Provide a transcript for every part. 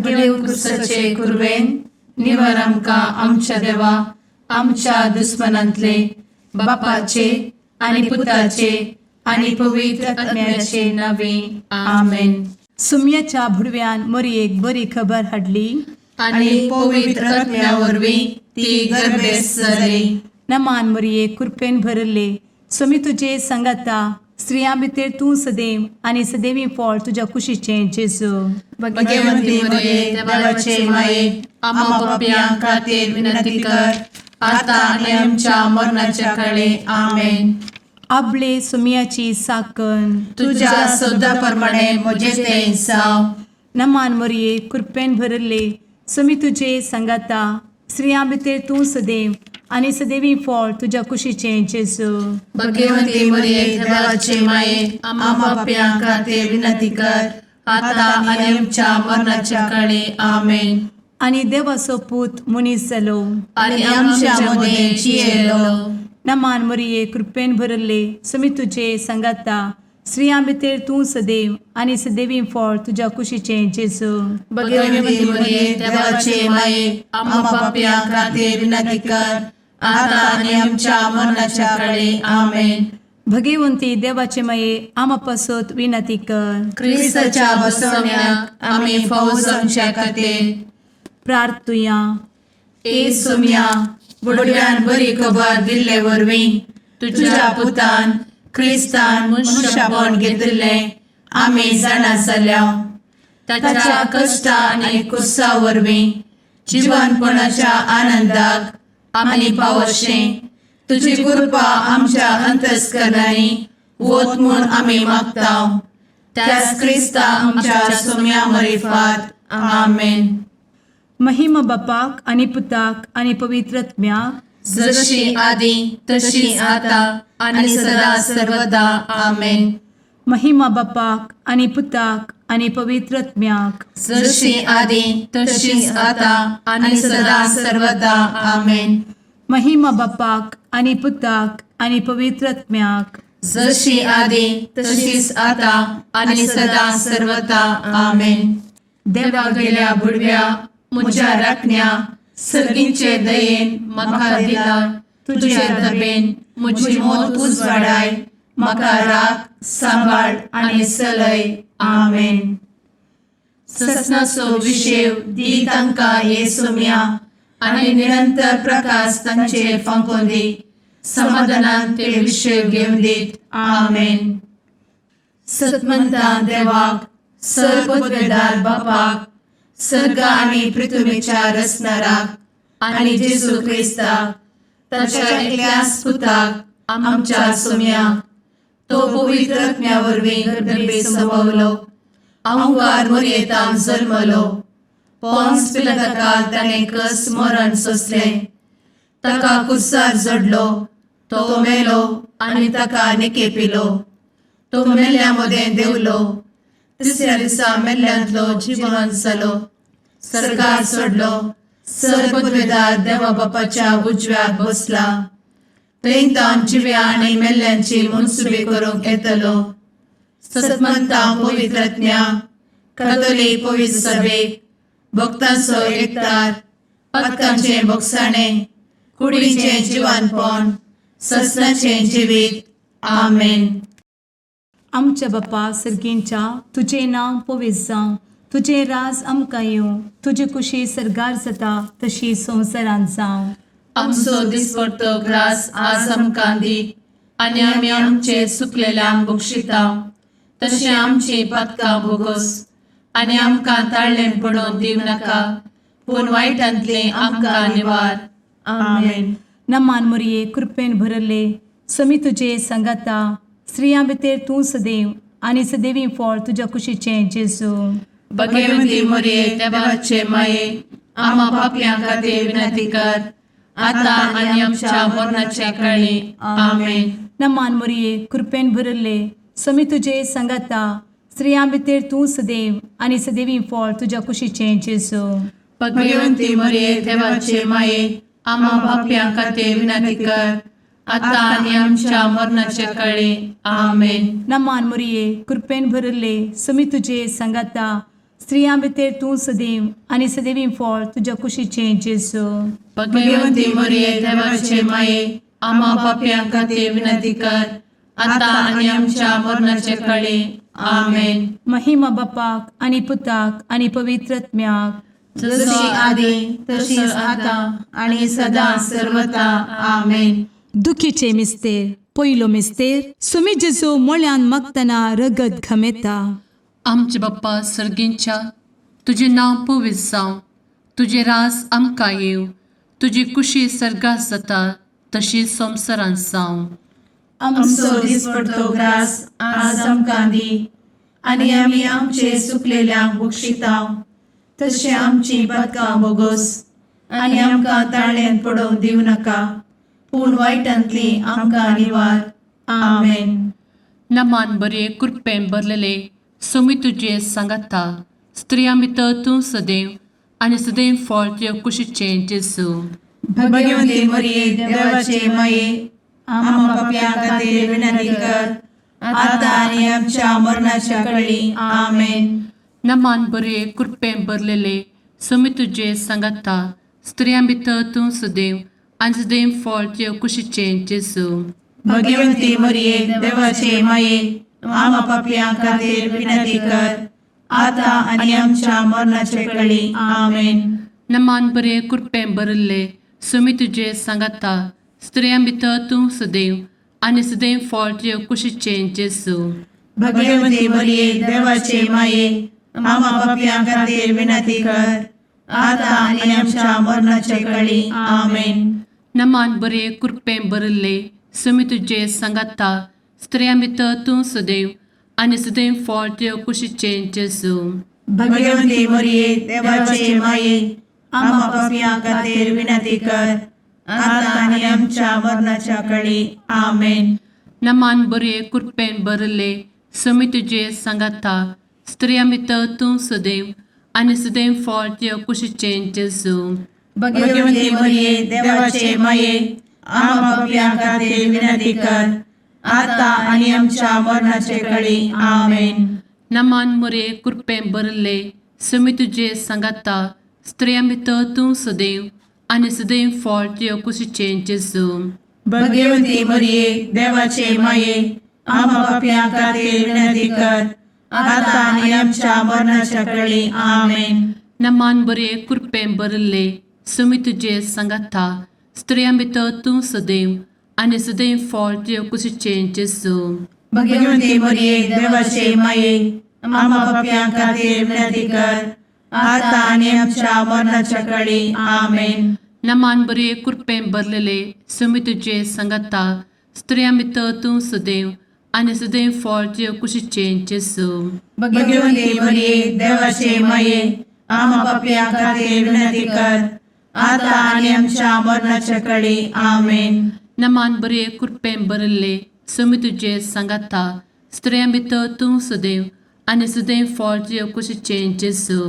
भगेव क्रुसाचे कुरवेन निवार आमकां आमच्या देवा, आमच्या दुस्मनांतले. बापाचे आनी पुताचे आनी पवित्र आत्म्याचे नावे, आमेन. सुम्याच्या भुडव्यान मोरयेक बरी खबर हाडली. आनी पवित्र आत्म्या वरवीं ती गर्भेस्त जाली. नमान मोरये, कृपेन भरले, स्वामी तुजे सांगाता. स्त्रियां भितर तूं सदैव आनी सदैवी फळ तुज्या कुशीचें जेजू. भगवंती मरिये, देवाचे माये, आम्हा पापयां खातीर विनंती कर, आता आनी आमच्या मरणाच्या काळे. आमेन. आबले सुमियाची साकन. तुझ्या शब्दा प्रमाणे म्हजे ते जावं. नमान मोरये, कृपेन भरले, स्वामी तुजे सांगाता. स्त्रियां भितर तूं सदैव आनी सदैवी फळ तुज्या कुशीचें जेजू. भगवंती मरिये, देवाचे माये, आम्हा पापयां खातीर विनंती कर, आता आनी आमच्या मरणाच्या काळे. आमेन. आनी देवाचो पूत मनीस जालो. आनी आमच्या मदें जियेलो. नमान मोरये, कृपेन भरले, स्वामी तुजे सांगाता. स्त्रियां भितर तूं सदैव आनी सदैवी फळ तुज्या कुशीचें जेजू. भगवंती मरिये, देवाचे माये, आम्हा पापयां खातीर विनंती कर, आता आनी आमच्या मरणाच्या काळे. आमेन. भगवंती देवाचे माये, आमा पासत विनंती कर. क्रिस्ताच्या बसवण्याक आमी फावो जावच्या खातीर. प्रार्थुया. ए सोम्या, बुडव्यान बरी खबर दिल्ले वरवीं तुझ्या पुतान क्रिस्तान मनुष्यपण घेतिल्लें आमी जाणा जाल्या. ताच्या कश्टा आनी कुस्सा वरवीं जिवनपणाच्या आनंदाक आमी पावशें तुजी कृपा आमच्या अंतस्करणांनी वत म्हूण आमी मागता, त्याच क्रिस्ता आमच्या सोम्या मरिफात. आमेन. महिमा बापाक आनी पुताक आनी पवित्र आत्म्याक. जशी आदी तशी आता आणि सदा सर्वदा. आमेन. महिमा बापाक आनी पुताक आनी पवित्र आत्म्याक. जशी आदी तशीच आता आणि सदा सर्वदा. आमेन. महिमा बापाक आनी पुताक आनी पवित्र आत्म्याक. जशी आदी तशीच आता आणि सदा सर्वदा. आमेन. देवा गेल्या बुडव्या म्हज्या राखण्या, सर्गींचे दयेन म्हाका दिला तुझे दबेन म्हजी मोत उजवाडाय, म्हाका राख, सांबाळ आनी चलय. आमेन. ससनाचो विशेव दी तांकां हे सोम्या आनी निरंतर प्रकाश तांचेर फांकोवन दी. समाधानान ते विशेव घेवन दीत. आमेन. सतमंता देवाक, सर पदवेदार बापाक, सर्ग आनी पृथ्वीच्या रचणाराक आनी जेजू क्रिस्ताक, ताच्या एकल्याच पुताक, आमच्या सोम्याक, तो पवित्र आत्म्या वरवीं गर्भे संभवलो, अहंकार मोरयेतान जल्मलो, पोन्स पिलाताकाल ताणें कस मरण सोंसलें, ताका कुर्सार जडलो, तो मेलो आनी ताका निकेपिलो, तो मेल्ल्या मदें देंवलो, तिसऱ्या दिसा मेल्ल्यांतलो जिवन जालो, सर्गार सोडलो, सर पदवेदार देवा बापाच्या उजव्याक बसला, थंय तावन जिव्या आनी मेल्ल्यांची मनसुबी करूंक येतलो. सतमंता पवित्रज्ञा कातोलीक पवित्र सभेक, भक्तांचो एकतार, पातकांचें भोगसाणें, कुडीचें जिवानपण, ससनाचें जिवीत. आमेन. आमच्या बापा सर्गींच्या, तुजें नांव पवित्र जावं, तुजें राज आमकां येवं, तुजी कुशी सर्गार जाता तशी संवसारांत जावं. आमचो दिसपडतो ग्रास आज आमकां दी आनी आमी आमचे सुकलेल्यांक बक्षिता तशें आमची पातकां भोगोस आनी आमकां ताळ्ळें पडोवन दिवं नाका, पूण वायटांतलें आमकां निवार. आमेन. नमान मोरये, कृपेन भरले, समी तुजे सांगाता. स्त्रियां भितर तूं सदैव आनी सदैवी फळ तुज्या कुशीचें जेजू. भगवंती मोरये, देवाचे माये, आम्हा पापयां खातीर विनंती कर, आता आनी आमच्या मरणाच्या काळी. आमेन. नमान मोरये, कृपेन भरले, समी तुजे सांगाता. स्त्रियां भितर तूं सदैव आनी सदैवी फळ तुज्या कुशीचें जेजू. भगवंती मोरये, देवाचे माये, आम्हा पापयां खातीर विनंती कर, आता आनी आमच्या मरणाच्या काळी. आमेन. नमान मोरये, कृपेन भरले, समी तुजे सांगाता. स्त्रियां भितर तूं सदैव आनी सदैवी फळ तुज्या कुशीचें जेजू. भगवंती मरिये देवाचे माये, आम्हा पापयां खातीर विनंती कर, आतां आनी आमच्या मरणाचे कळे. आमेन. महिमा बापाक आनी पुताक आनी पवित्र आत्म्याक, जशी आदी तशीच आतां आनी सदां सर्वता. आमेन. दुखीचे मिस्तेर. पयलो मिस्तेर, सुमी जेजू मोळ्यान मागतना रगत घमेता. आमचे बाप्पा सर्गींच्या, तुजें नांव पवित्र जावं, तुजें रास आमकां येवं, तुजी कुशी सर्गात जाता तशी संवसारांत जावं. आमचो दिसपडतो ग्रास आज आमकां दी, आनी आमी आमचे सुकलेल्यांक बक्षिता तशें आमची पदकां बोगोस, आनी आमकां ताळ्यांत पडोवंक दिवं नाका, पूण वायटांतली आमकां निवार. आमेन. नमान बरे कृपेन भरलेले, सोमी तुजे सांगाता, स्त्रियां भितर तूं सदैव आनी सदैव फळ तुज्या कुशीचें जेजू. भगवंती मरिये देवाचे माये, आम्हा पापयां खातीर विनंती कर, आतां आनी आमच्या मरणाच्या कळी. आमेन. नमान बरे कृपेन भरलेले, सोमी तुजे सांगाता, स्त्रियां भितर तूं सदैव आनी सदैव फळ तुज्या कुशीचें जेजू. भगवंती मरिये देवाचे माये, आम्हा पापयां खातीर विनंती कर, आतां आनी आमच्या मरणाचे कळी. आमेन. नमान बरे कृपेन भरिल्ले, सोमी तुजे सांगाता, स्त्रियां भितर तूं सदैव आनी सदैव फळ तुज्या कुशीचें जेजू. भगवंती मरिये देवाचे माये, आम्हा पापयां खातीर विनंती कर, आतां आनी आमच्या मरणाचे कळी. आमेन. नमान बरे कृपेन भरिल्ले, सोमी तुजे सांगाता, स्त्रियां भितर तूं सदैव आनी सदैव फळ तुज्या कुशीचें जेजू. भगवंती मरिये देवाचे माये, आम्हा पापयां खातीर विनंती कर, आतां आनी आमच्या मरणाच्या कळी. आमेन. नमान बरे कृपेन भरिल्ले, सोमी तुजे सांगाता, स्त्रियां भितर तूं सदैव आनी सदैव फळ तुज्या कुशीचें जेजू. भगवंती मरिये देवाचे माये, आम्हा पापयां खातीर विनंती कर, आतां आनी आमच्या मरणाचे कळी. आमेन. नमान मरिये कृपेन भरिल्ले, सोमी तुजे सांगाता, स्त्रियां भितर तूं सदैव आनी सदैव फळ तुज्या कुशीचें जेजू. भगवंती मरिये देवाचे माये, आम्हा पापयां खातीर विनंती कर, आतां आनी आमच्या मरणाच्या कळी. आमेन. नमान बरे कृपेन भरिल्ले, सोमी तुजे सांगाता, स्त्रियां भितर तूं सदैव आनी सदैव फळ तुज्या कुशीचें जेजू. भगवंती मरिये देवाचे माये, आम्हा पापयां खातीर विनंती कर, आतां आनी आमच्या मरणाच्या कळी. आमेन. नमान बरे कृपेन भरलेले, सोमी तुजे सांगाता, स्त्रियां भितर तूं सदैव आनी सदैव फळ तुज्या कुशीचें जेजू. भगवंती मरिये देवाचे माये, आम्हा पापयां खातीर विनंती कर, आतां आनी आमच्या मरणाच्या कळी. आमेन. नमान बरे कृपेन भरिल्ले, सोमी तुजे सांगाता, स्त्रियां भितर तूं सदैव आनी सदैव फळ तुज्या कुशीचें जेजू.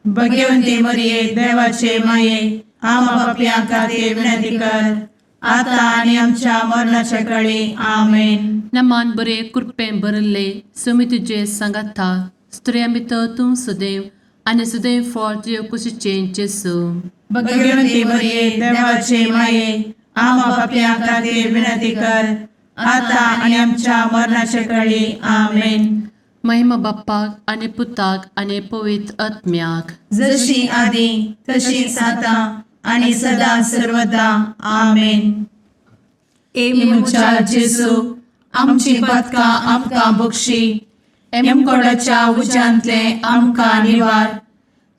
भगवंती मरिये देवाचे माये, आम्हा पापयां खातीर विनंती कर, आतां आनी आमच्या मरणाच्या कळी. आमेन. नमान बरे कृपेन भरिल्ले, सोमी तुजे सांगाता, स्त्रियां भितर तूं सदैव आनी सदैव फळ तुज्या कुशीचें जेजू. भगवंती मरिये देवाचे माये, आम्हा पापयां खातीर विनंती कर, आतां आनी आमच्या मरणाच्या कळी. आमेन. महिमा बाप्पाक आनी पुताक आनी पवित्र आत्म्याक, जशी आदी तशीच आतां आनी सदां सर्वदा. आमेन. ए म्हज्या जेजू, आमची पदकां आमकां बक्षी, एमकोडाच्या उज्यांतले आमकां निवार,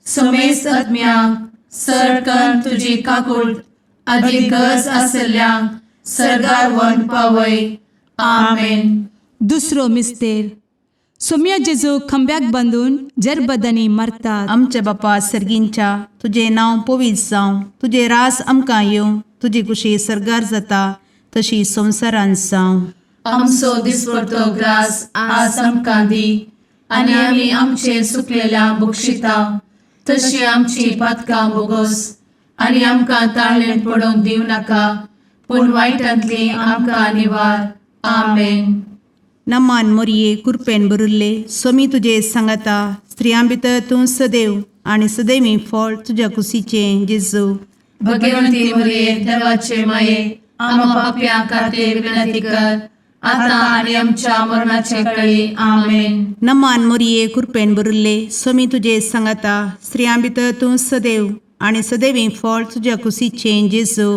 समेस्त आत्म्यांक सरकन तुजी काकूट आदी गरज आसल्ल्यांक सर्गार व्हरून पावय. आमेन. दुसरो मिस्तेर, सोम्या जेजू खंब्याक बांदून जरबदांनी मारतात. आमच्या बापा सर्गींच्या, तुजें नांव पवित्र जावं, तुजें रास आमकां येवं, तुजी कुशी सर्गार जाता तशी संवसारांत जावं. आमचो दिसपडतो ग्रास आज आमकां दी, आनी आमी आमचे सुकलेल्या बक्षिता तशी आमची पातकां बोगोस, आनी आमकां ताळ्ळेंत पडोवंक दिवं नाका, पूण वायटांतली आमकां निवार. आमेन. नमान मोरये कृपेन भरिल्ले, स्वामी तुजे सांगाता, स्त्रियां भितर तूं सदैव आनी सदैवी फळ तुज्या कुशीचें जेजू। भगवंती मरिये देवाचे माये आम्हा पाप्यां खातीर विनंती कर आता आनी आमच्या मरणाचे कळी। आमेन। नमान मोरये कृपेन भरिल्ले स्वामी तुजे सांगाता स्त्रियां भितर तूं सदैव आनी सदैवी फळ तुज्या कुशीचें जेजू।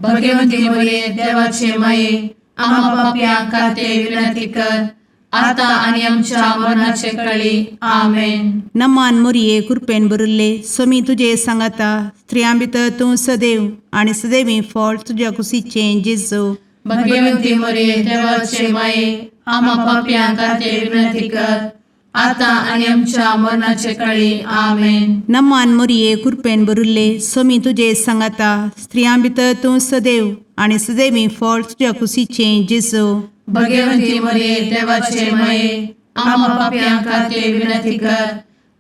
भगवंती मरिये देवाचे माये आम्हा पाप्यां खातीर विनंती कर आता आनी आमच्या मरणाचे कळी। आमेन। नमान मोरये कृपेन भरिल्ले स्वामी तुजे सांगाता स्त्रियां भितर तूं सदैव आनी सदैवी फळ तुज्या कुशीचें जेजू। भगवंती मरिये देवाचे माये आम्हा पाप्यां खातीर विनंती कर आता आनी आमच्या मरणाचे कळी। आमेन। नमान मोरये कृपेन भरिल्ले स्वामी तुजे सांगाता स्त्रियां भितर तूं सदैव आनी सदैवी फळ तुज्या कुशीचें जेजू। भगवंती मरिये देवाचे माये आम्हा पाप्यां खातीर विनंती कर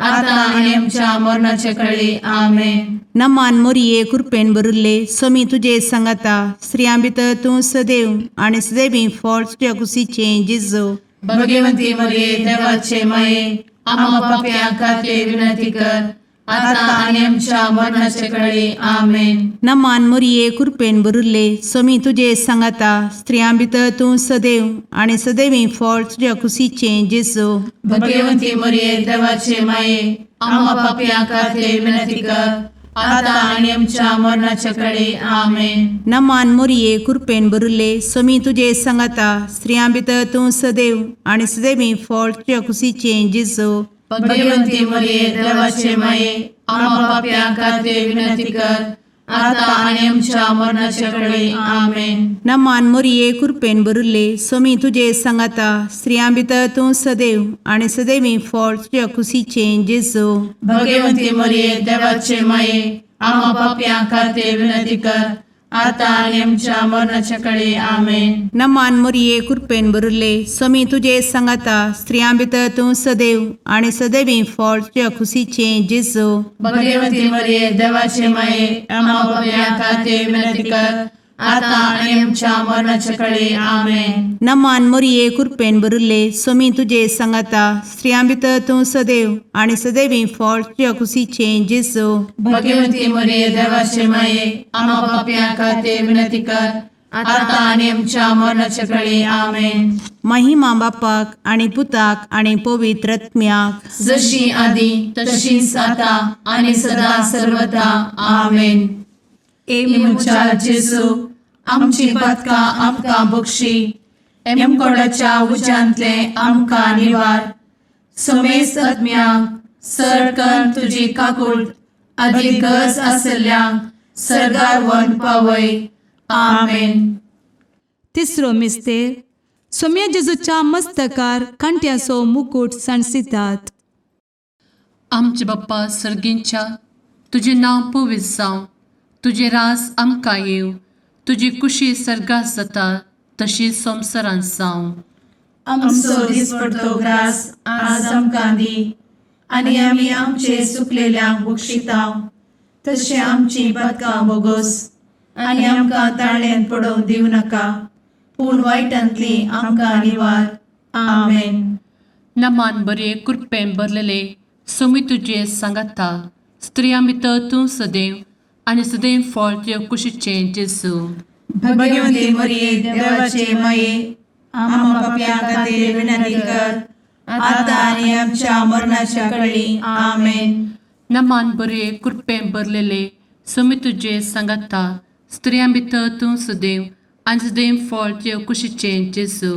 आता आनी आमच्या मरणाचे कळी। आमेन। नमान मोरये कृपेन भरिल्ले स्वामी तुजे सांगाता स्त्रियां भितर तूं सदैव आनी सदैवी फळ तुज्या कुशीचें जेजू। भगवंती मरिये देवाचे माये आम्हा पाप्यां खातीर विनंती कर आता आनी आमच्या मरणाचे कळी। आमेन। नमान मोरये कृपेन भरिल्ले स्वामी तुजे सांगाता स्त्रियां भितर तूं सदैव आनी सदैवी फळ तुज्या कुशीचें जेजू। भगवंती मरिये देवाचे माये आम्हा पाप्यां खातीर विनंती कर आता आनी आमच्या मरणाचे कळी। आमेन। नमान मोरये कृपेन भरिल्ले स्वामी तुजे सांगाता स्त्रियां भितर तूं सदैव आनी सदैवी फळ तुज्या कुशीचें जेजू। भगवंती मरिये देवाचे माये आम्हा पाप्यां खातीर विनंती कर आता आनी आमच्या मरणाचे कळी। आमेन। नमान मोरये कृपेन भरिल्ले स्वामी तुजे सांगाता स्त्रियां भितर तूं सदैव आनी सदैवी फळ तुज्या कुशीचें जेजू। भगवंती मरिये देवाचे माये आम्हा पाप्यां खातीर विनंती कर आता आनी आमच्या मरणाचे कळी। आमेन। नमान मोरये कृपेन भरिल्ले स्वामी तुजे सांगाता स्त्रियां भितर तूं सदैव आनी सदैवी फळ तुज्या कुशीचें जेजू। भगवंती मरिये देवाचे माये आम्हा पाप्यां खातीर विनंती कर आता आनी आमच्या मरणाचे कळी। आमेन। नमान मोरये कृपेन भरिल्ले स्वामी तुजे सांगाता स्त्रियां भितर तूं सदैव आनी सदैवी फळ तुज्या कुशीचें जेजू। भगवंती मरिये देवाचे माये आम्हा पाप्यां खातीर विनंती कर आता आनी आमच्या मरणाचे कळी। आमेन। महिमा बापाक आनी पुताक आनी पवित्र आत्म्याक जशी आदी तशीच आता आनी सदा सर्वदा। आमेन। ए म्हज्या जेजू आमची पातकां आमकां बक्षी एमकोडाच्या उज्यांतले आमकां निवार समेस्त आत्म्यांक सरकन तुजी काकूट आदी गरज आसल्ल्यांक सर्गार व्हरून पावय। आमेन। तिसरो मिस्तेर सोम्या जेजूच्या मस्तकार कांट्याचो मुकूट सांडसितात। आमचे बाप्पा सर्गींच्या तुजें नांव पवित्र जावं, तुजें रास आमकां येवं, तुजी कुशी सर्गात जाता तशी संवसारांत जावं। आमचो दिसपडतो ग्रास आज आमकां दी आनी आमी आमचे सुकलेल्यांक बक्षिता तशें आमची पातकां बोगोस आनी आमकां ताळ्यांत पडोवंक दिवं नाका पूण वायटांतली आमकां निवार। आमेन। नमान बरे कृपेन भरलेले स्वामी तुजे सांगाता स्त्रियां भितर तूं सदैव आनी सदैव फळ तुज्या कुशीचें जेजू। भगवंती मरिये देवाचे माये आम्हा पाप्यां खातीर विनंती कर आता आनी आमच्या मरणाच्या कळी। आमेन। नमान बरे कृपेन भरलेले स्वामी तुजे सांगाता स्त्रियां भितर तूं सदैव आनी सदैव फळ तुज्या कुशीचें जेजू।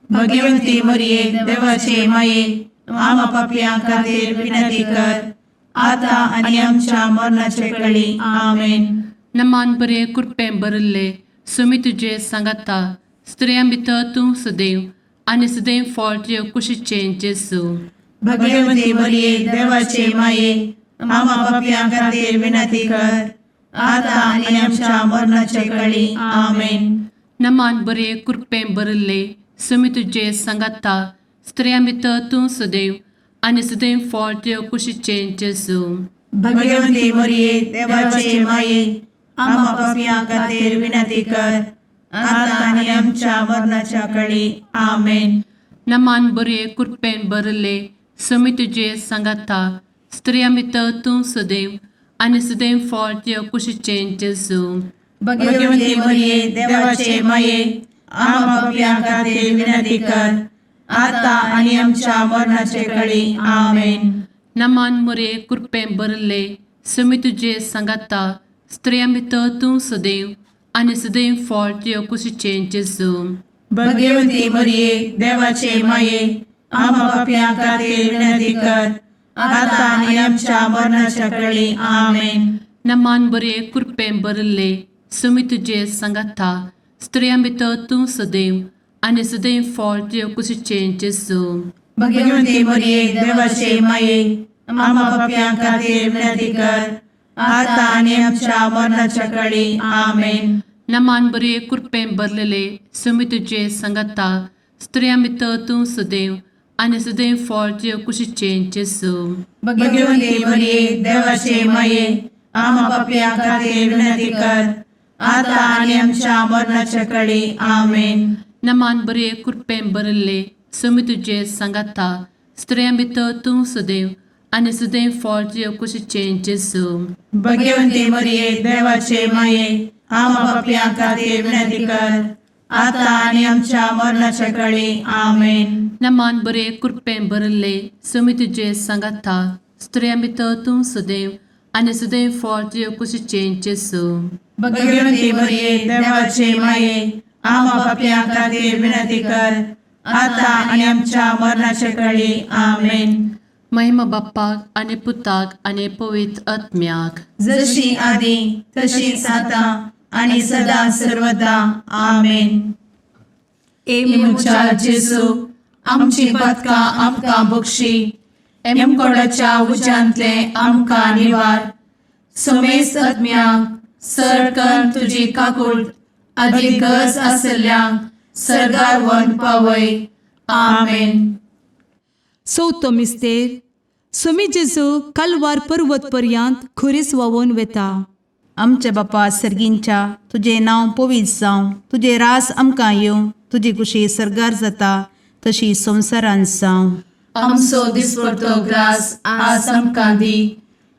भगवंती मरिये देवाचे माये आम्हा पाप्यां खातीर विनंती कर आता आनी आमच्या मरणाचे कळी। आमेन। नमान बरे कृपेन भरिल्ले स्वामी तुजे सांगाता स्त्रियां भितर तूं सदैव आनी सदैव फळ तुज्या कुशीचें जेजू। भगवंती मरिये देवाचे माये आम्हा पाप्यां खातीर विनंती कर आता आनी आमच्या मरणाचे कळी। आमेन। नमान बरे कृपेन भरिल्ले स्वामी तुजे सांगाता स्त्रियां भितर तूं सदैव आनी सदैव फळ तुज्या कुशीचें जेजू। भगवंती मरिये देवाचे माये आम्हा पाप्यां खातीर विनंती कर आता आनी आमच्या मरणाच्या कळी। आमेन। नमान बरे कृपेन भरिल्ले समी तुजे सांगाता स्त्रियां भितर तूं सदैव आनी सदैव फळ तुज्या कुशीचें जेजू. भगवती मरिये देवाचे माये आम्हा पापयां खातीर विनंती कर आता आनी आमच्या मरणाचे कळी. आमेन. नमान मोरये कृपेन भरिल्ले समी तुजे सांगाता स्त्रियां भितर तूं सदैव आनी सदैव फळ तुज्या कुशीचें जेजू. भगवती मरिये देवाचे माये आम्हा पापयां खातीर विनंती कर आता आनी आमच्या मरणाच्या कळी. आमेन. नमान बरे कृपेन भरिल्ले समी तुजे सांगाता स्त्रियां भितर तूं सदैव आनी सदैव फळ तुज्या कुशीचें जेजू. भगवती मरिये देवाचे माये आम्हा पापयां खातीर विनंती कर आता आनी आमच्या मरणाच्या कळी. आमेन. नमान बरे कृपेन भरलेले समी तुजे सांगाता स्त्रियां भितर तूं सदैव आनी सदैव फळ तुज्या कुशीचें जेजू. भगवती मरिये देवाचे माये आम्हा पापयां खातीर विनंती कर आता आनी आमच्या मरणाच्या कळी. आमेन. नमान बरे कृपेन भरिल्ले समी तुजे सांगाता स्त्रियां भितर तूं सदैव आनी सदैव फळ तुज्या कुशीचें जेजू. भगवती मरिये देवाचे माये आम्हा पापयां खातीर विनंती कर आता आनी आमच्या मरणाच्या कळी. आमेन. नमान बरे कृपेन भरिल्ले समी तुजे सांगाता स्त्रियां भितर तूं सदैव आनी सदैव फळ तुज्या कुशीचें जेजू. भगवती मरिये देवाचे माये आम्हा पापयां खातीर विनंती कर आता आनी आमच्या मरणाच्या कळी. आमेन. महिमा बाप्पाक आनी पुताक आनी पवित्र आत्म्याक, जशी आदी तशीच आता आनी सदा सर्वदा. आमेन. ए म्हज्या जेजू आमची पातकां आमकां बक्षी एमकोडाच्या उज्यांतले आमकां निवार समेस्त आत्म्यांक सरकन तुजी काकूळ आदी गरज आसल्ल्यांक सर्गार व्हरून पावय. आमेन. चवथो मिस्तेर सोमी जेजू कालवार पर्वत पर्यंत खुरीस व्हांवून वेता. आमच्या बापा सर्गींच्या तुजें नांव पवित्र जावं, तुजें राज आमकां येवं, तुजी कुशी सर्गार जाता तशी संवसारांत जावं. आमचो दिसपडतो ग्रास आज आमकां दी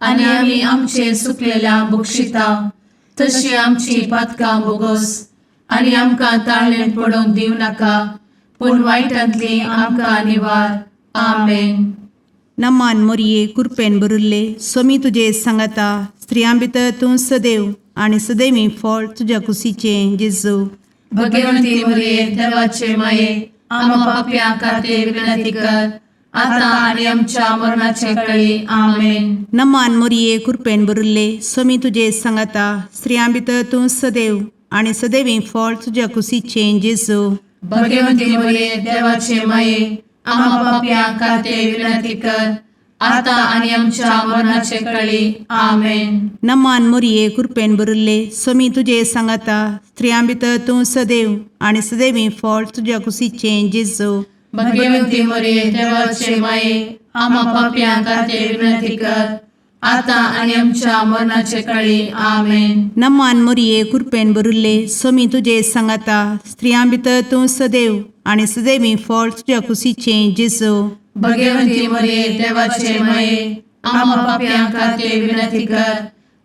आनी आमी आमचे सुकलेल्या बक्षिता तशी आमची पातकां बोगोस आनी आमकां ताळणेन पडोवंक दिवं नाका पूण वायटांतली आमकां निवार. आमेन. नमान मोरये कुरपेन भरिल्ले सोमी तुजे सांगाता स्त्रियां भितर तूं सदैव आनी सदैवी फळ तुज्या कुशीचें जेजू. भगवंती मरिये देवाचे माये आम्हा पापयां खातीर विनंती कर आता आनी आमच्या मरणाचे कळी. आमेन. नमान मोरये कुरपेन भरिल्ले सोमी तुजे सांगाता स्त्रियां भितर तूं सदैव आनी सदैवी फळ तुज्या कुशीचें जेजू. भगवंती मरिये देवाचे माये आम्हा पापयां खातीर विनंती कर आता आनी आमच्या मरणाचे कळी. आमेन. नमान मोरये कुरपेन भरिल्ले सोमी तुजे सांगाता स्त्रियां भितर तूं सदैव आनी सदैवी फळ तुज्या कुशीचें जेजू. भगवंती मरिये देवाचे माये आम्हा पापयां खातीर विनंती कर आता आनी आमच्या मरणाचे कळी. आमेन. नमान मोरये कुरपेन भरिल्ले सोमी तुजे सांगाता स्त्रियां भितर तूं सदैव आनी सदैवी फळ तुज्या कुशीचें जेजू. भगवंती मरिये देवाचे माये आम्हा पापयां खातीर विनंती कर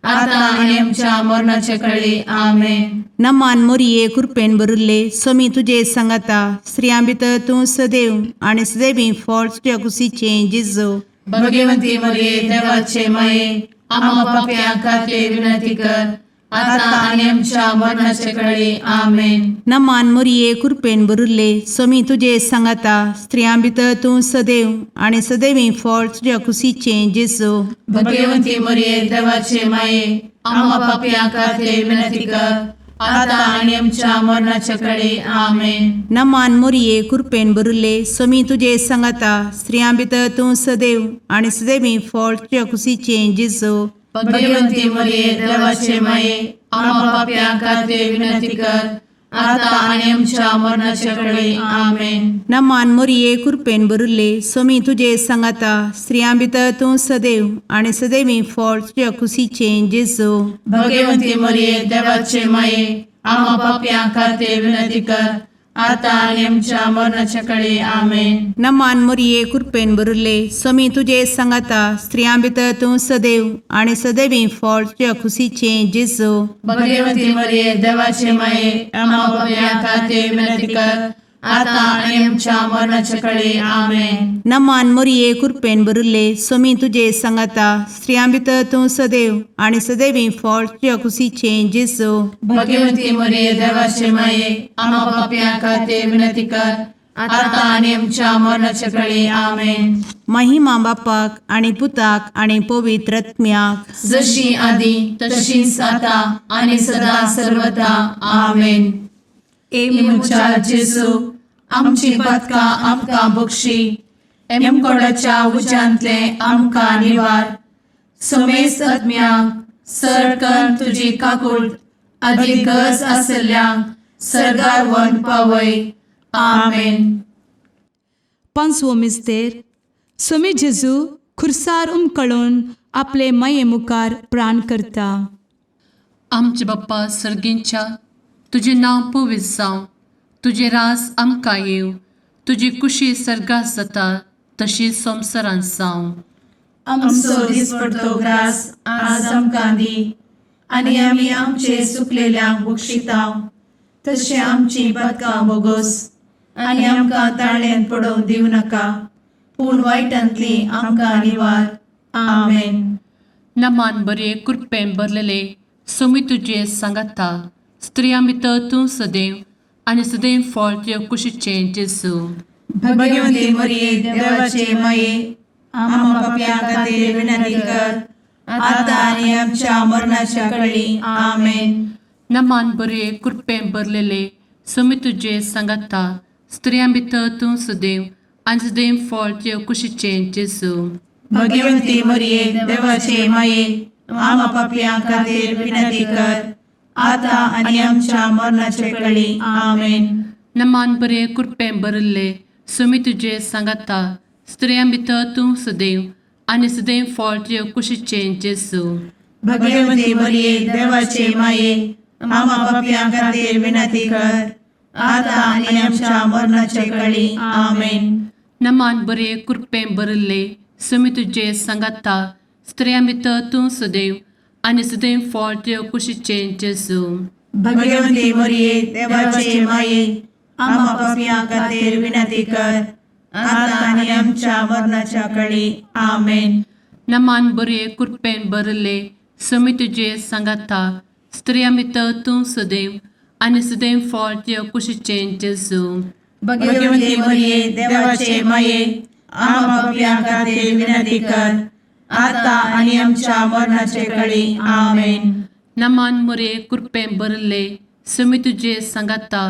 आता आनी आमच्या मरणाचे कळी. आमेन. नमान मोरये कुरपेन भरिल्ले सोमी तुजे सांगाता स्त्रियां भितर तूं सदैव आनी सदैवी फळ तुज्या कुशीचें जेजू. भगवंती मरिये देवाचे माये आम्हा पापयां खातीर विनंती कर आता आनी आमच्या मरणाचे कळी. आमेन. नमान मोरये कुरपेन भरिल्ले सोमी तुजे सांगाता स्त्रियां भितर तूं सदैव आनी सदैवी फळ तुज्या कुशीचें जेजू. भगवंती मरिये देवाचे माये आम्हा पापयां खातीर विनंती कर आता आनी आमच्या मरणाचे कळी. आमेन. नमान मोरये कुरपेन भरिल्ले सोमी तुजे सांगाता स्त्रियां भितर तूं सदैव आनी सदैवी फळ तुज्या कुशीचें जेजू. भगवंती मरिये देवाचे माये आम्हा पापयां खातीर विनंती कर आता आनी आमच्या मरणाचे कळी. आमेन. नमान मोरये कुरपेन भरिल्ले सोमी तुजे सांगाता स्त्रियां भितर तूं सदैव आनी सदैवी फळ तुज्या कुशीचें जेजू. भगवंती मरिये देवाचे माये आम्हा पापयां खातीर विनंती कर आतां आनी आमच्या मरणाच्या कळे. आमेन. नमान मोरये कृपेन भरिल्ले, स्वामी तुजे सांगाता, स्त्रियां भितर तूं सदैव आनी सदैवी फळ तुज्या खुशीचें जेजू. भगवती मरिये, देवाचे माये, आम्हा पापयां खातीर विनंती कर, आतां आनी आमच्या मरणाच्या कळे. आमेन. नमान मोरये कृपेन भरिल्ले, स्वामी तुजे सांगाता, स्त्रियां भितर तूं सदैव आनी सदैवी फळ तुज्या खुशीचें जेजू. भगवती मरिये, देवाचे माये, आम्हा पापयां खातीर विनंती कर, आतां आनी आमच्या मरणाच्या कळे. आमेन. महिमा बापाक आनी पुताक आनी पवित्र आत्म्याक, जशी आदी तशीच आतां आनी सदा सर्वता. आमेन. ए म्हज्या जेजू, आमची पदकां आमकां बक्षी, एमकोडाच्या उज्यांतले आमकां निवार, समेस्त आत्म्यांक सरकन तुजी काकूळ आदी गरज आसल्ल्यांक सर्गार व्हरून पावय. आमेन. पांचवो मिस्तेर. स्वामी जेजू खुर्सार उमकळून आपले माये मुखार प्राण करता. आमचे बाप्पा सर्गींच्या, तुजें नांव पवित्र जावं, तुजें रास आमकां येवं, तुजी कुशी सर्गात जाता तशी संवसारांत जावं. आमचो दिसपडतो ग्रास आज आमकां दी, आनी आमी आमचे सुकलेल्यांक बक्षितांव, तशें आमची पदकां बोगोस, आनी आमकां ताळ्यांत पडोवंक दिवं नाका, पूण वायटांतली आमकां निवार. आमेन. नमान बरे कृपेन भरलेले, स्वामी तुजे सांगाता, स्त्रियां भितर तूं सदैव आनी सदैव फळ तुज्या कुशीचें जेजू. भगवती मरिये, देवाचे माये, आम्हा पापयां खातीर विनंती कर, आतां आनी आमच्या मरणाच्या कळी. आमेन. नमान बरे कृपेन भरलेले, स्वामी तुजे सांगाता, स्त्रियां भितर तूं सदैव आनी सदैव फळ तुज्या कुशीचें जेजू. भगवती मरिये, देवाचे माये, आम्हा पापयां खातीर विनंती कर, आतां आनी आमच्या मरणाच्या कळी. आमेन. नमान बरे कृपेन भरिल्ले, स्वामी तुजे सांगाता, स्त्रियां भितर तूं सदैव आनी सदैव फळ तुज्या कुशीचें जेजू. भगवती मरिये, देवाचे माये, आम्हा पापयां खातीर विनंती कर, आतां आनी आमच्या मरणाच्या कळी. आमेन. नमान बरे कृपेन भरिल्ले, स्वामी तुजे सांगाता, स्त्रियां भितर तूं सदैव आनी सदैव फळ तुज्या कुशीचें जेजू. भगवती मरिये, देवाचे माये, आम्हा पापयां खातीर विनंती कर, आतां आनी आमच्या मरणाच्या कळी. आमेन. नमान बरे कृपेन भरिल्ले, स्वामी तुजे सांगाता, स्त्रियां भितर तूं सदैव आनी सदैव फळ तुज्या कुशीचें जेजू. भगवती मरिये, देवाचे माये, आम्हा पापयां खातीर विनंती कर, आतां आनी आमच्या मरणाचे कळी. आमेन. नमान मोरे कृपेन भरिल्ले, स्वामी तुजे सांगाता,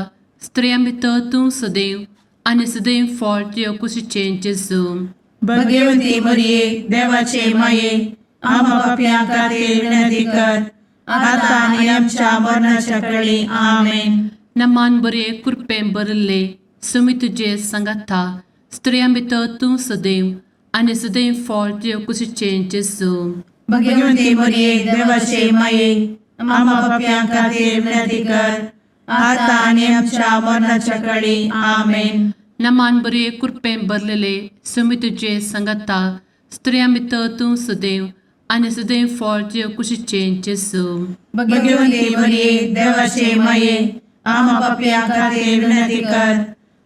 स्त्रियां भितर तूं सदैव आनी सदैव फळ तुज्या कुशीचें जेजू. भगवती मरिये, देवाचे माये, आम्हा पापयां खातीर विनंती कर, आतां आनी आमच्या मरणाच्या कळी. आमेन. नमान बरे कृपेन भरिल्ले, स्वामी तुजे सांगाता, स्त्रियां भितर तूं सदैव आनी सदैव फळ तुज्या कुशीचें जेजू. भगवती मरिये, देवाचे माये, आम्हा पापयां खातीर विनंती कर, आतां आनी आमच्या मरणाच्या कळी. आमेन. नमान बरे कृपेन भरलेले, स्वामी तुजे सांगाता, स्त्रियां भितर तूं सदैव आनी सदैव फळ तुज्या कुशीचें जेजू. भगवती मरिये, देवाचे माये, आम्हा पापयां खातीर विनंती कर,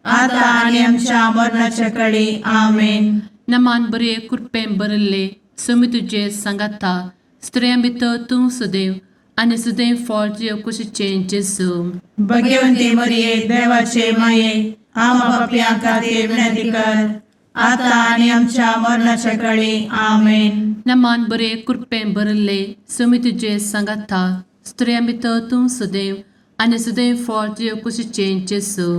आतां आनी आमच्या मरणाच्या कळी. आमेन. नमान बरे कृपेन भरिल्ले, स्वामी तुजे सांगाता, स्त्रियां भितर तूं सदैव आनी सदैव फळ तुज्या कुशीचें जेजू. भगवती मरिये, देवाचे माये, आम्हा पापयां खातीर विनंती कर, आतां आनी आमच्या मरणाच्या कळी. आमेन. नमान बरे कृपेन भरिल्ले, स्वामी तुजे सांगाता, स्त्रियां भितर तूं सदैव आनी सदैव फळ तुज्या कुशीचें जेजू.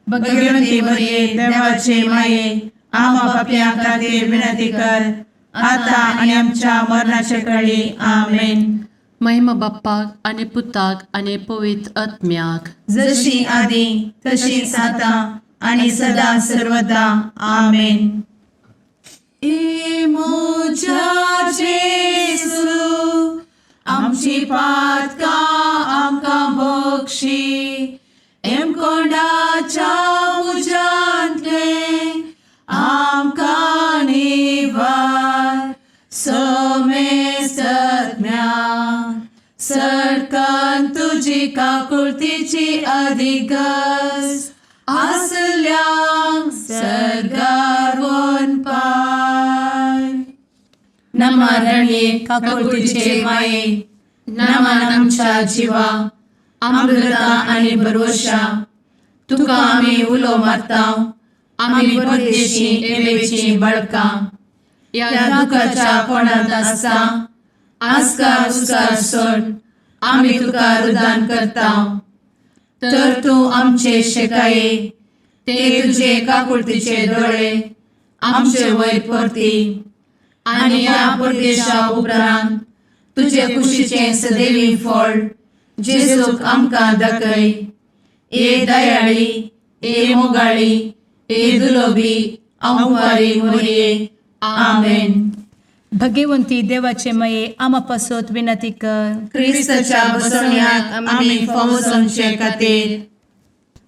भगवती मरिये, देवाचे माये, आम्हा पापयां खातीर विनंती कर, आतां आनी आमच्या मरणाच्या कळी. आमेन. महिमा बाप्पाक आनी पुताक आनी पवित्र आत्म्याक, जशी आदी तशीच आतां आनी सदा सर्वदा. आमेन. ए म्हज्या जेजू, आमची पातकां आमकां बक्षी, एमकोंडाच्या तुजी काकुळतीची अधिक गरज आसल्यांक सर्गार वनपाय. नमारणे काकुळतीचे माये, नमान आमच्या जिवा, अमृता आनी भरवशा, तुका आमी उलो मारता. आमी परदेशी एवेची बळकां ह्या दुखाच्या कोणांत आसता आस्कार उस्कार सोड आमी तुका रुदान करता. तर तूं आमचे शेकाये ते तुजे काकुळतीचे दोळे आमचे वयर परती आनी ह्या परदेशा उपरांत तुजे कुशीचें सदैवी फळ जेजूक आमकां दाखय. ए दयाळी, ए मोगाळी, ए दुलोबी आंवारी मोरये. आमेन. भगवंती देवाचे मये आमा पासत विनंती कर. क्रिस्ताच्या बसवण्याक आमी फावो जावचे खातीर.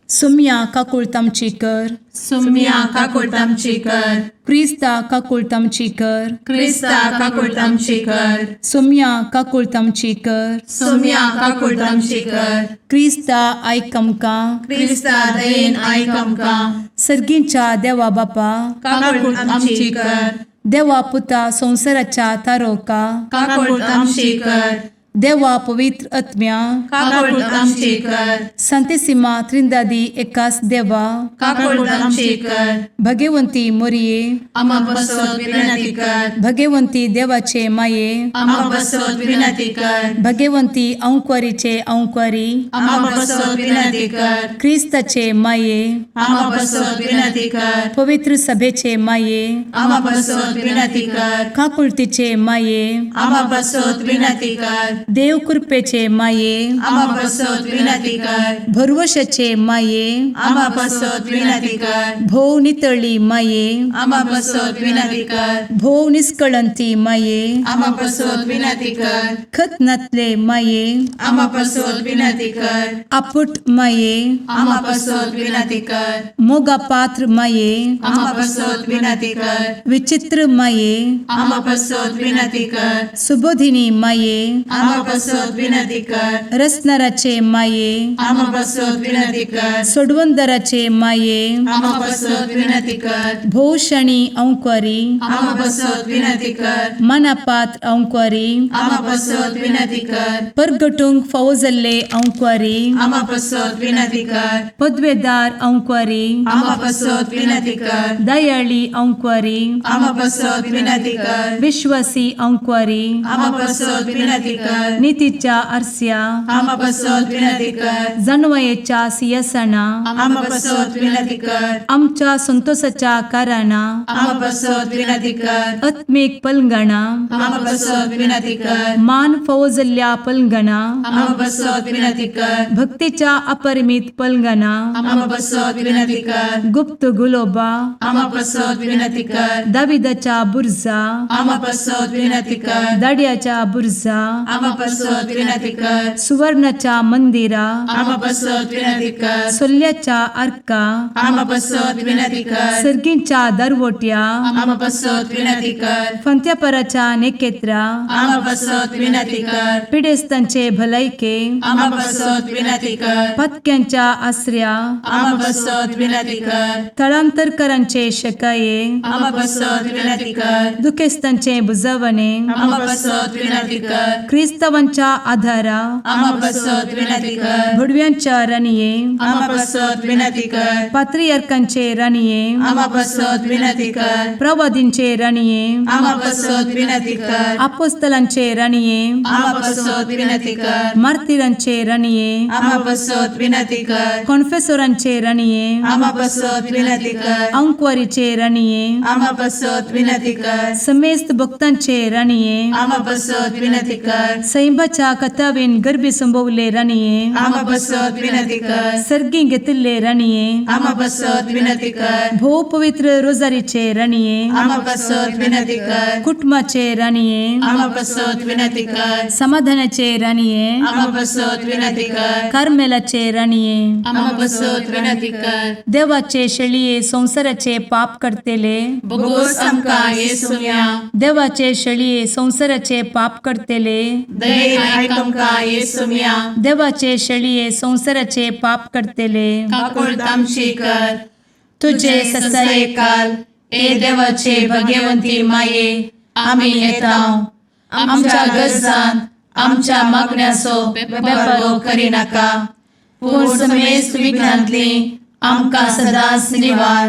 सुम्या काकुळत आमची कर. सुम्या काकुळत आमची कर. क्रिस्ता काकुळत आमची कर. क्रिस्ता काकुळत आमची कर. सुम्या काकुळत आमची कर. सुम्या काकुळत आमची कर. क्रिस्ता आयक आमकां. क्रिस्ता दयेन आयक आमकां. सर्गींच्या देवा बापा, काकुळत आमची कर. देवा पुता संवसाराच्या तारोका, काकुळत आमची कर. देवा पवित्र आत्म्या, काकुळत आमची कर. संतेसिमा त्रिंदादी एकास देवा, काकुळत आमची कर. भगवंती मोरये, आमा पासत विनंती कर. भगवंती देवाचे माये, आमा पासत विनंती कर. भगवंती अंकुरीचे अंकुरी, आमा पासत विनंती कर. क्रिस्ताचे माये, आमा पासत विनंती कर. पवित्र सभेचे माये, आमा पासत विनंती कर. काकुळतीचे माये, आमा पासत विनंती कर. देव कृपेचे माये, आमा पासत विनंती कर. भरवशाचे माये, आमा पासत विनंती कर. भोव नितळी माये, आमा पासत विनंती कर. भोव निस्कळंती माये, आमा पासत विनंती कर. खत नातले माये, आमा पासत विनंती कर. आपुट माये, आमा पासत विनंती कर. मोगा पात्र माये, आमा पासत विनंती कर. विचित्र माये, आमा पासत विनंती कर. सुबोधिनी माये, आमा पासत विनंती कर. रसनाराचे माये, आमा पासत विनंती कर. सोडवंदराचे माये, आमा पासत विनंती कर. भोवशणी अंकुरी, आमा पासत विनंती कर. मनापात्र अंकुरी, आमा पासत विनंती कर. परगटूंक फावो जाल्ले अंकुरी, आमा पासत विनंती कर. पदवेदार अंकुरी, आमा पासत विनंती कर. दयाळी अंकुरी, आमा पासत विनंती कर. विश्वासी अंकुरी, आमा पासत विनंती कर. नितीच्या आरस्या, आमा पासत विनंती कर. जानवयेच्या सिंहासना, आमा पासत विनंती कर. आमच्या संतोषाच्या कारणा, आमा पासत विनंती कर. आत्मीक पलंगणा, आमा पासत विनंती कर. मान फावो जाल्ल्या पलंगणा, आमा पासत विनंती कर. भक्तीच्या अपरिमित पलंगणा, आमा पासत विनंती कर. गुप्त गुलोबा, आमा पासत विनंती कर. दाविदाच्या बुरजा, आमा पासत विनंती कर. दाड्याच्या बुरजा, आमा पासत विनंती कर. सुवर्णाच्या मंदिरा, आमा पासत विनंती कर. सोल्ल्याच्या आर्का, आमा पासत विनंती कर. सर्गींच्या दरवट्या, आमा पासत विनंती कर. फंत्यापराच्या नेकेत्रा, आमा पासत विनंती कर. पिडेस्तांचे भलायके, आमा पासत विनंती कर. पातक्यांच्या आसऱ्या, आमा पासत विनंती कर. थळांतरकरांचे शकाये, आमा पासत विनंती कर. दुखेस्तांचे बुजवणे, आमा पासत विनंती कर. क्रिस्तावांच्या आधारा, आमा पासत विनंती कर. भुडव्यांच्या राणये, आमा पासत विनंती कर. पात्रियार्कांचे राणये, आमा पासत विनंती कर. प्रवादींचे राणये, आमा पासत विनंती कर. आपोस्तलांचे राणये, आमा पासत विनंती कर. मार्तिरांचे राणये, आमा पासत विनंती कर. कॉन्फेसोरांचे राणये, आमा पासत विनंती कर. अंकुवारीचे राणये, आमा पासत विनंती कर. समेस्त भक्तांचे राणये, आमा पासत विनंती कर. सैंबाच्या कथावेन गर्भी संभवले राणये, आमा पासत विनंती कर. सर्गी घेतिल्ले राणये, आमा पासत विनंती कर. भोव पवित्र रोजारीचे राणये, आमा पासत विनंती कर. कुटुंबाचे राणये, आमा पासत विनंती कर. समाधानाचे राणये, आमा पासत विनंती कर. कार्मेलाचे राणये, आमा पासत विनंती कर. देवाचे शेळये संवसाराचे पाप करतेले, बोगोस आमकां येसुम्या. देवाचे शेळये संवसाराचे पाप करतेले, दयेन आयक आमकां येसुम्या. देवाचे शेळये संवसाराचे पाप करतले, काकुळट आमची कर. तुजे तुजे ससायेकाल ए देवाचे भगवंती माये, आमी येता. आमच्या गरजान आमच्या मागण्याचो बेपर्वो करिनाका, पूण समेस्त विघ्नांतली आमकां सदांच निवार.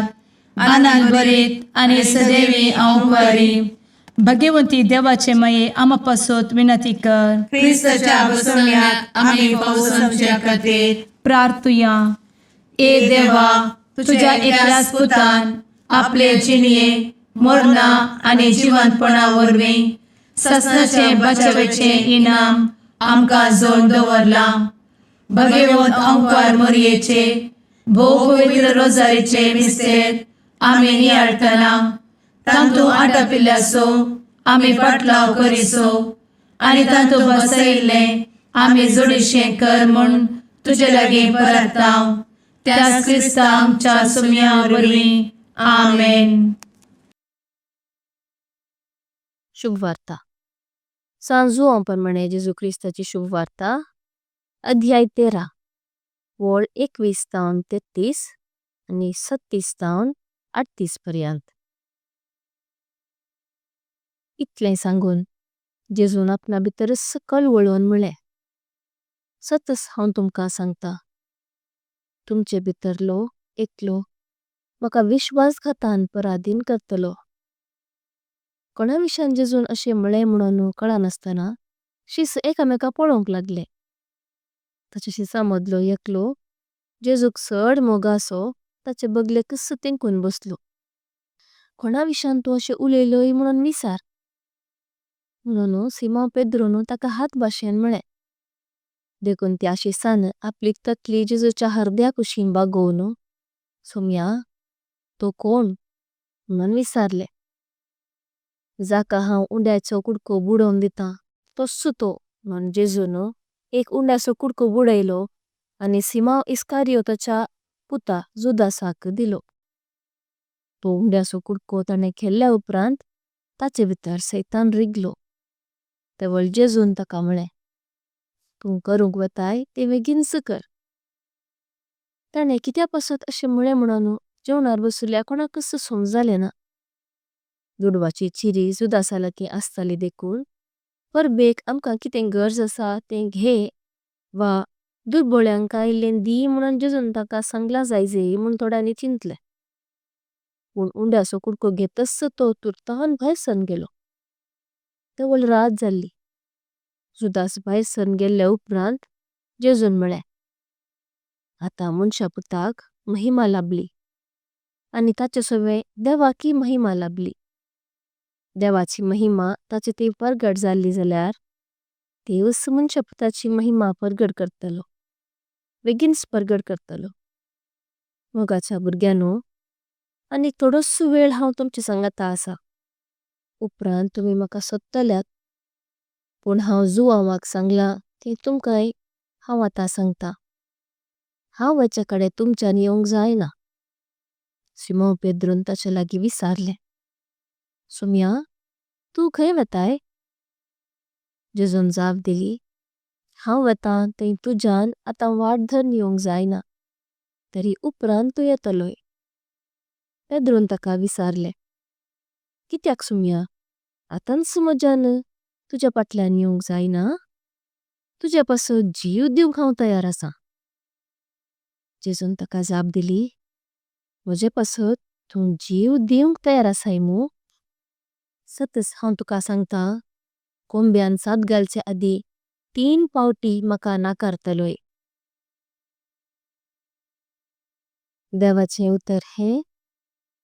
आनंद बरीत आनी सदैवी हांव बरी. भगवंती देवाचे माये, आमा पासत विनंती कर. क्रिस्ताच्या बसवण्याक आमी पावसाच्या खातीर प्रार्थुया. ए देवा, तुझ्या एकल्याच पुतान आपले जिणये मरणा आनी जिवंतपणा वरवीं ससनाचें बचावेचें इनाम आमकां जोड दवरलां. भगवंत अंकार मोरयेचे भोव पवित्र रोजारीचे मिस्तेर आमी नियाळटना तांतू आटापिल्ल्याचो आमी पाटलाव करिसो आनी तांतू बसयिल्लें आमी जोडीशें कर म्हूण तुजे लागीं परताव. त्याच क्रिस्ता आमच्या सुम्या वरवीं. आमेन. शुभवार्ता सांत जुवांव परमाणे जेजू क्रिस्ताची शुभवार्ता, अध्याय 13, वोल 21 ताऊन 33 आणि 36 ताऊन 38 पर्यंत। इतलें सांगून जेजून आपणा भितरस कळवळोन म्होळ्लें, सतस हांव तुमकां सांगता, तुमचे भितरलो एकलो मका विश्वासघातान पराधीन करतलो। कोण्णा विश्यां जेजून अशे म्होळ्लें म्होणोंनु कळनास्ताना शिस एकामेका पोलोंक लागले। ताचे शिसा मोडलो एकलो जेजुक छड मोगासो ताचे बगलेकस तेंकुन बसलो। कोण्णा विश्यां तु अशे उलेलोई म्होणों विसार म्होणोंनु सिमों पेद्रोनु ताका हात भाषें म्होळ्लें। देखुन तिया शिसान आपली तकली जेजुच्या हर्द्या कुशिन बागोव्नु सोम्या तो कोण म्होणों विसारले। जाका हांव उंदेचो कुदको बुदों दिता तोस तो म्होणों जेजुनु एक उंदेचो कुदको बुदेलो अनि सिमों इस्कारियोताच्या पुत जुदासाक दिलो। तो उंदेचो कुदको ताने खेल्या उपरांत ताचे भितर सैतान रिगलो। तेवळ जेजुन ताका म्होळ्लें, तुं करुंक वटाई ते वेगिन्स कर। ताने कित्या पसत अशे म्होळ्लें म्होणोंनु जेवनार बसुल्या कोणाकस सोमजाले ना। दुडवाची चिरी जुदासा लगी अस्तली देखुन परबेक अम्का कितें गर्ज असा तें घे वा दुर्बोल्यांका इल्लें दी म्होणों जेजुन ताका सांगला जायजे म्होणों तोडानी चिन्तले। पुन उंदेचो कुदको घेतस तो तुर्तान भैर सरन गेलो। तेवळ रात जाली जुदास भैर सरन गेले उपरांत जेजुन म्होळ्लें, आता मुन्शा पुताक महिमा लाभली अनि ताचे सवे देवाकी महिमा लाभली। देवाची महिमा ताचे ते परगट जाली जाल्यार देवस मुन्शा पुताची महिमा परगट करतलो वेगिन्स परगट करतलो। मोगाचा बुर्ग्यानो अनिक तोडोसु वेल हांव तुमचे संगता असा। उपरांत तुमी मका सोडतल्यात पुन हांव जुवांवाक सांगला ते तुमकै हांव आता सांगता। हांव वच्ये कडे तुमच्यान योंक जायना। सिमों पेद्रोन ताचे लगी विसारले, सोम्या तु खय वटाई। जेजुन जाप दिली, हांव वटां तय तुज्यान आता वाट धर्न योंक जायना तरी उपरांत तु येतलोय। पेद्रोन ताका विसारले, कित्याक सोम्या आतांस मोज्यान तुज्या पट्ल्यान योंक जायना तुज्या पासो जीव दिवंक हांव तयार असा। जेजुन ताका जाप दिली, मोजे पासो तु जीव दिवंक तयार असाय मु। सतस हांव तुका सांगता कोंब्यान साद घालचे आदी तीन पाव्टी मका नाकर्तलोय। देवाचे उतर हे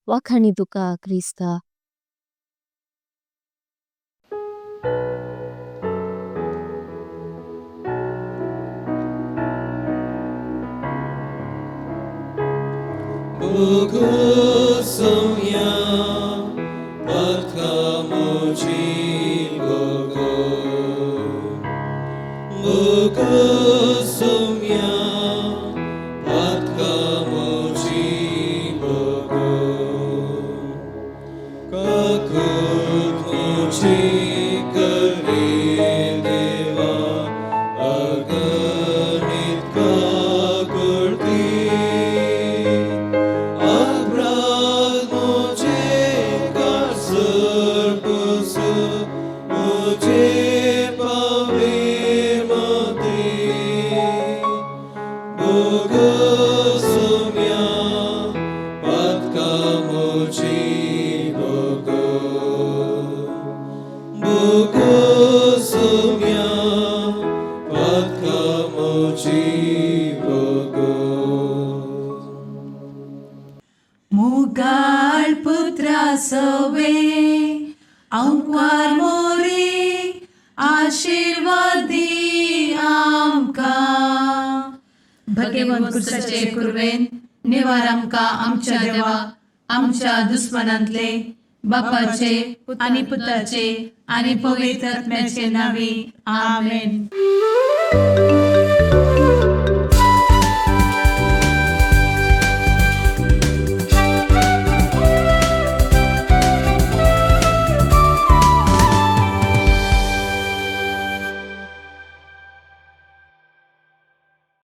वखाणी तुका क्रिस्ता। Bogosomia, patkamoji bogo. Bogosomia, patkamoji bogo. Kakut moji kare deva. बोगोसुम्या पातकामोची बोगो बोगोसुम्या पातकामोची बोगो मुगाळ पुत्रा सवे अंकवार मोरे आशीर्वादी आमकां भगेवन कुर्साचे कुर्वेन निवार आमकां आमच्या देवा आमच्या दुस्मनांतले बापाचे आनी पुताचे आनी पवित्र आत्म्याचे नावे आमेन.